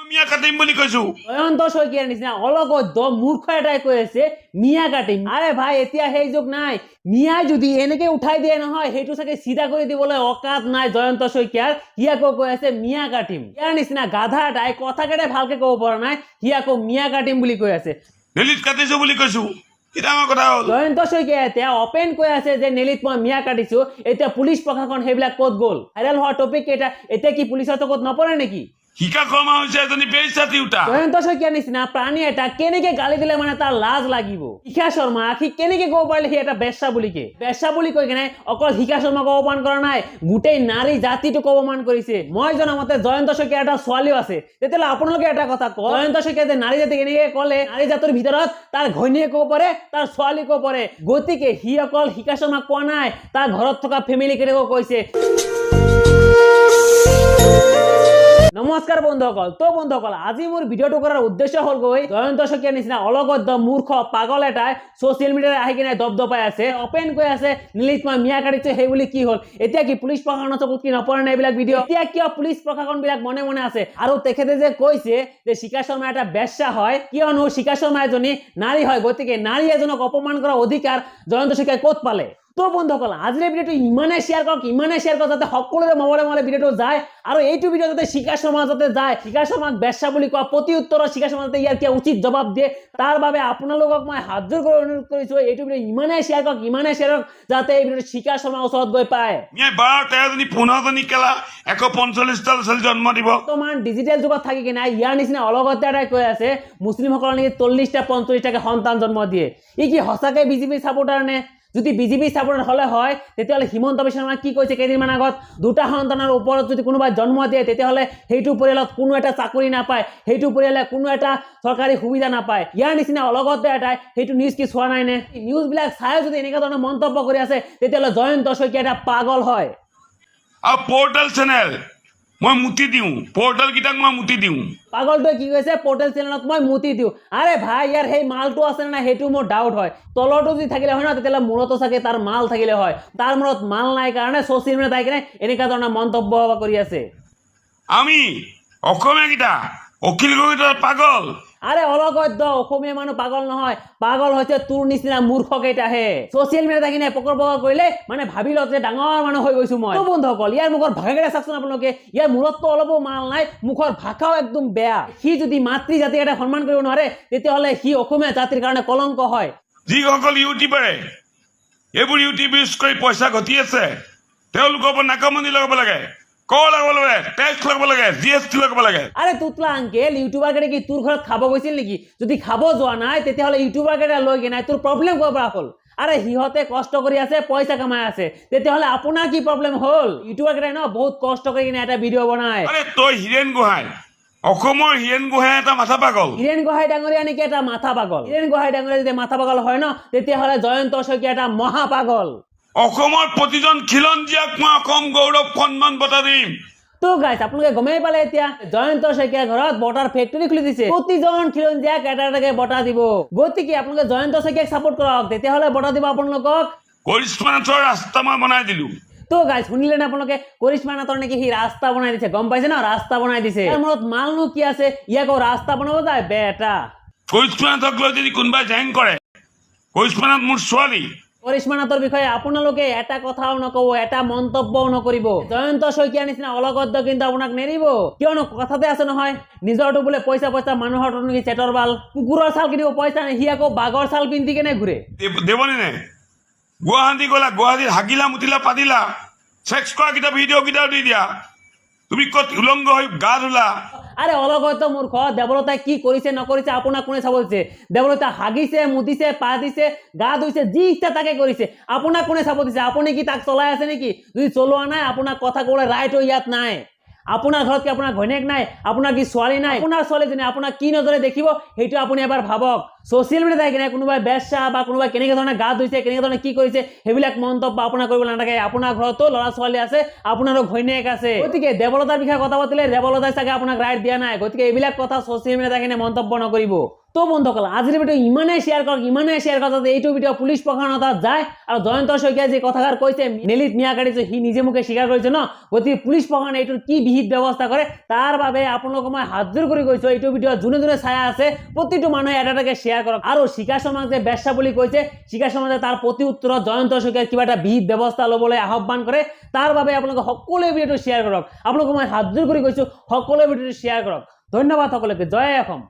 মিয়া কাটিম বুলি কৈছো। জয়ন্ত শইকীয়াৰ নিচিনা অলগধ্য মূৰ্খ এটাই কৈ আছে মিয়া কাটিম। আৰে ভাই, এতিয়া সেই যুগ নাই। মিয়াই যদি এনেকে উঠাই দিয়ে নহয়, সেইটো চাগে চিধা কৰি দিবলৈ অকাত নাই জয়ন্ত শইকীয়াৰ। সি আকৌ কৈ আছে মিয়া কাটিম। ইয়াৰ নিচিনা গাধা এটাই কথা কেইটাই ভালকে ক'ব পৰা নাই, সি আকৌ মিয়া কাটিম বুলি কৈ আছে। নেলিত কাটিছো বুলি কৈছো, কি ডাঙৰ কথা হ'ল? জয়ন্ত শইকীয়া এতিয়া অপেন কৈ আছে যে নেলিত মই মিয়া কাটিছো। এতিয়া পুলিচ প্ৰশাসন সেইবিলাক ক'ত গ'ল? ভাইৰেল হোৱা টপিক কেইটা এতিয়া কি পুলিচৰ চকুত নপৰে নেকি? শিখা শৰ্মা হৈছে এজনী বেশ্যা তিৰোতা। জয়ন্ত শইকীয়াৰ নিচিনা প্ৰাণী এটা কেনেকে গালি দিলে মানে তাৰ লাজ লাগিব? শিখা শৰ্মা সি কেনেকে ক'ব পাৰিলে সি এটা বেশ্যা বুলিকে? বেশ্যা বুলি কৈ কেনে অকল শিখা শৰ্মাক অপমান কৰা নাই, গোটেই নাৰী জাতিটোক অপমান কৰিছে। মই জনামতে জয়ন্ত শইকীয়াৰ এটা ছোৱালীও আছে। তেতিয়াহ'লে আপোনালোকে এটা কথা কওক, জয়ন্ত শইকীয়া যে নাৰী জাতি কেনেকে ক'লে? নাৰী জাতিৰ ভিতৰত তাৰ ঘৈণীয়েকো পৰে, তাৰ ছোৱালীকো পৰে। গতিকে সি অকল শিখা শৰ্মাক কোৱা নাই, তাৰ ঘৰত থকা ফেমিলি কেইটাকো কৈছে। নমস্কাৰ বন্ধুসকল। তো বন্ধুসকল, আজি মোৰ ভিডিঅ'টো কৰাৰ উদ্দেশ্য হ'লগৈ জয়ন্ত শইকীয়াৰ নিচিনা অলগধ্য মূৰ্খ পাগল এটাই ছ'চিয়েল মিডিয়াত আহি কিনে দপদপাই আছে, অপেন কৈ আছে নীলিত মই মিয়া কাটিছো। সেই বুলি কি হ'ল? এতিয়া কি পুলিচ প্ৰশাসনৰ চকুত কি নপৰে নে এইবিলাক ভিডিঅ'? এতিয়া কিয় পুলিচ প্ৰশাসন বিলাক মনে মনে আছে? আৰু তেখেতে যে কৈছে যে শিখা শৰ্মা এটা বেশ্যা হয়, কিয়নো শিখা শৰ্মা এজনী নাৰী হয়, গতিকে নাৰী এজনক অপমান কৰাৰ অধিকাৰ জয়ন্ত শইকীয়াই ক'ত পালে? তো বন্ধুসকল, আজিৰ এই ভিডিঅ'টো ইমানে শ্বেয়াৰ কৰক, ইমানে শ্বেয়াৰ কৰক যাতে সকলোৰে মোবাইলে মোবাইলে ভিডিঅ'টো যায় আৰু এইটো ভিডিঅ' যাতে শিখা শৰ্মা যাতে যায়, শিখা শৰ্মাক বেশ্যা বুলি কোৱা প্ৰতি উত্তৰত শিখা শৰ্মা যাতে ইয়াৰ কিয় উচিত জবাব দিয়ে, তাৰ বাবে আপোনালোকক মই হাতযোৰ কৰি অনুৰোধ কৰিছোঁ, এইটো ভিডিঅ' ইমানে শ্বেয়াৰ কৰক, ইমানে শ্বেয়াৰ কৰক যাতে এই ভিডিঅ'টো শিখা শৰ্মাৰ ওচৰত গৈ পায়। মিয়াই 12, 13জনী, 15জনী কেলা 145টা ল'ৰা ছোৱালী জন্ম দিব। বৰ্তমান ডিজিটেল যুগত থাকি কিনে ইয়াৰ নিচিনা অলগধ্য এটাই কৈ আছে মুছলিমসকলৰ নেকি 40টা 45টাকে সন্তান জন্ম দিয়ে। ই কি সঁচাকে বিজেপি ছাপোৰ্টাৰ নে? যদি বিজেপি ছাপোৰ্টাৰ হ'লে হয়, তেতিয়াহ'লে হিমন্ত বিশ্ব শৰ্মাই কি কৈছে কেইদিনমান আগত? দুটা সন্তানৰ ওপৰত যদি কোনোবাই জন্ম দিয়ে, তেতিয়াহ'লে সেইটো পৰিয়ালত কোনো এটা চাকৰি নাপায়, সেইটো পৰিয়ালে কোনো এটা চৰকাৰী সুবিধা নাপায়। ইয়াৰ নিচিনা অলগধ্য এটাই সেইটো নিউজ কি চোৱা নাই নে? নিউজবিলাক চাইও যদি এনেকুৱা ধৰণৰ মন্তব্য কৰি আছে, তেতিয়াহ'লে জয়ন্ত শইকীয়া এটা পাগল হয়। আৰু পৰ্টেল চেনেল মই মুতি দিওঁ, পৰ্টেল কেইটাক মই মুতি দিওঁ। পাগলটোৱে কি কৈছে? পৰ্টেল চেনেলত মই মুতি দিওঁ। আৰে ভাই, ইয়াৰ সেই মালটো আছে নে নাই সেইটো মোৰ ডাউট হয়। তলতো যদি থাকিলে হয় ন, তেতিয়াহ'লে মূৰতো চাগে তাৰ মাল থাকিলে হয়। তাৰ মূৰত মাল নাই কাৰণে ছ'চিয়েল মিডিয়াত আহি কিনে এনেকুৱা ধৰণৰ মন্তব্য কৰি আছে। আমি অসমীয়াকেইটা অখিল গগৈ পাগল। আৰে অলগধ্য, অসমীয়া মানুহ পাগল নহয়, পাগল হৈছে তোৰ নিচিনা মূৰ্খ কেইটাহে। ছ'চিয়েল মিডিয়াত আহি কিনে পকৰ পকৰ কৰিলে মানে ভাবি লওক যে ডাঙৰ মানুহ হৈ গৈছো মই। তো বন্ধুসকল, ইয়াৰ মুখৰ ভাষাকেইটা চাওকচোন আপোনালোকে। ইয়াৰ মূৰততো অলপো মাল নাই, মুখৰ ভাষাও একদম বেয়া। সি যদি মাতৃ জাতিক এটা সন্মান কৰিব নোৱাৰে, তেতিয়াহ'লে সি অসমীয়া জাতিৰ কাৰণে কলংক হয়। যিসকল ইউটিউবাৰে এইবোৰ ইউটিউব ইউজ কৰি পইচা ঘটি আছে, তেওঁলোকৰ ওপৰত নাকাবন্দী লগাব লাগে, কৰ লগাব লাগে, টেক্স লগাব লাগে, জিএছটি লগাব লাগে। আৰে তুতলা আংকেল, ইউটিউবাৰ কেইটা কি তোৰ ঘৰত খাব গৈছিল নেকি? যদি খাব যোৱা নাই, তেতিয়াহ'লে ইউটিউবাৰ কেইটা লৈ কিনে তোৰ প্ৰব্লেম ক'ৰ পৰা হ'ল? আৰে সিহঁতে কষ্ট কৰি আছে, পইচা কামাই আছে, তেতিয়াহ'লে আপোনাৰ কি প্ৰব্লেম হ'ল? ইউটিউবাৰ কেইটাই ন বহুত কষ্ট কৰি কিনে এটা ভিডিঅ' বনায়। আৰে তই হীৰেণ গোহাঁই, অসমৰ হীৰেণ গোহাঁই এটা মাথা পাগল। হীৰেণ গোহাঁই ডাঙৰীয়া নেকি এটা মাথা পাগল? হীৰেণ গোহাঁই ডাঙৰীয়া যদি মাথা পাগল হয় ন, তেতিয়াহ'লে জয়ন্ত শইকীয়া এটা মহা পাগল। অসমৰ প্ৰতিজন খিলঞ্জীয়াক মই অসম গৌৰৱ সন্মান বঁটা দিম। তো গাইছ, আপোনালোকে গমেই পালে এতিয়া জয়ন্ত শইকীয়াৰ ঘৰত বঁটাৰ ফেক্টৰী খুলি দিছে। প্ৰতিজন খিলঞ্জীয়াক এটা এটাকে বঁটা দিব। গতিকে আপোনালোকে জয়ন্ত শইকীয়াক ছাপোৰ্ট কৰক, তেতিয়াহ'লে বঁটা দিব আপোনালোকক। কৰিশ্মা নাথৰ ৰাস্তা মই বনাই দিলো। তো গাইছ, শুনিলে নে আপোনালোকে? কৰিশ্মা নাথৰ নেকি সি ৰাস্তা বনাই দিছে, গম পাইছে ন? ৰাস্তা বনাই দিছে। ইয়াৰ মূৰত মালনো কি আছে? ই আকৌ ৰাস্তা বনাব যায় বেটা। কৰিশ্মা নাথক লৈ যদি কোনোবাই জেং কৰে, কৰিশ্মা নাথ মোৰ ছোৱালী। কৰিশ্মা নাথৰ বিষয়ে আপোনালোকে এটা কথাও নকব, এটা মন্তব্যও নকৰিব। জয়ন্ত শইকীয়াৰ নিচিনা অলগধ্য কিন্তু আপোনাক নেৰিব। কিয়নো কথাতে আছে নহয়, নিজৰটো বোলে পইচা পইচা, মানুহৰটো নেকি চেটৰ বাল। কুকুৰৰ ছাল কিনিব পইচা নাই, সি আকৌ বাঘৰ ছাল পিন্ধি কেনে ঘূৰে। দেৱনী নে গুৱাহাটী গ'লা, গুৱাহাটীত হাগিলা মুতিলা পাতিলা, চেক্স কৰা কিতাপ ভিডিঅ' কেইটাও দি দিয়া, তুমি ক'ত উলংগ হৈ গা ধুলা। আৰে অলগধ্য মূৰ্খ, দেৱলতাই কি কৰিছে নকৰিছে আপোনাক কোনে চাব দিছে? দেৱলতা হাগিছে, মুতিছে, পা দিছে, গা ধুইছে, যি ইচ্ছা তাকে কৰিছে, আপোনাক কোনে চাব দিছে? আপুনি কি তাক চলাই আছে নেকি? যদি চলোৱা নাই, আপোনাক কথা ক'বলৈ ৰাইটো ইয়াত নাই। আপোনাৰ ঘৰত কি আপোনাৰ ঘৈণীয়েক নাই? আপোনাৰ কি ছোৱালী নাই? আপোনাৰ ছোৱালীজনী আপোনাক কি নজৰে দেখিব সেইটো আপুনি এবাৰ ভাবক। ছ'চিয়েল মিডিয়াত আহি কিনে কোনোবাই বেশ্যা বা কোনোবাই কেনেকৈ ধৰণে গা ধুইছে, কেনেকৈ ধৰণে কি কৰিছে, সেইবিলাক মন্তব্য আপোনাৰ কৰিব নালাগে। আপোনাৰ ঘৰতো ল'ৰা ছোৱালী আছে, আপোনাৰো ঘৈণীয়েক আছে। গতিকে দেৱলতাৰ বিষয়ে কথা পাতিলে দেৱলতাই চাগে আপোনাক ৰাইট দিয়া নাই। গতিকে এইবিলাক কথা ছ'চিয়েল মিডিয়াত আহি কিনে মন্তব্য নকৰিব। তো বন্ধুসকল, আজিৰ ভিডিঅ' ইমানেই শ্বেয়াৰ কৰক, ইমানেই শ্বেয়াৰ কৰক যাতে এইটো ভিডিঅ' পুলিচ প্ৰশাসনৰ তাত যায় আৰু জয়ন্ত শইকীয়াই যি কথাষাৰ কৈছে, নেলিত মিয়া কাটিছে, সি নিজে মুখে স্বীকাৰ কৰিছে ন। গতিকে পুলিচ প্ৰশাসনে এইটোৰ কি বিহিত ব্যৱস্থা কৰে, তাৰ বাবে আপোনালোকক মই হাতযোৰ কৰি কৈছোঁ, এইটো ভিডিঅ' যোনে যোনে চাই আছে প্ৰতিটো মানুহে এটা এটাকে শ্বেয়াৰ কৰক। আৰু শিখা শৰ্মাক যে বেশ্যা বুলি কৈছে, শিখা শৰ্মাই তাৰ প্ৰতি উত্তৰত জয়ন্ত শইকীয়াৰ কিবা এটা বিহিত ব্যৱস্থা ল'বলৈ আহ্বান কৰে, তাৰ বাবে আপোনালোকে সকলোৱে ভিডিঅ'টো শ্বেয়াৰ কৰক। আপোনালোকক মই হাতযোৰ কৰি কৈছোঁ, সকলোৱে ভিডিঅ'টো শ্বেয়াৰ কৰক। ধন্যবাদ সকলোকে। জয় অসম।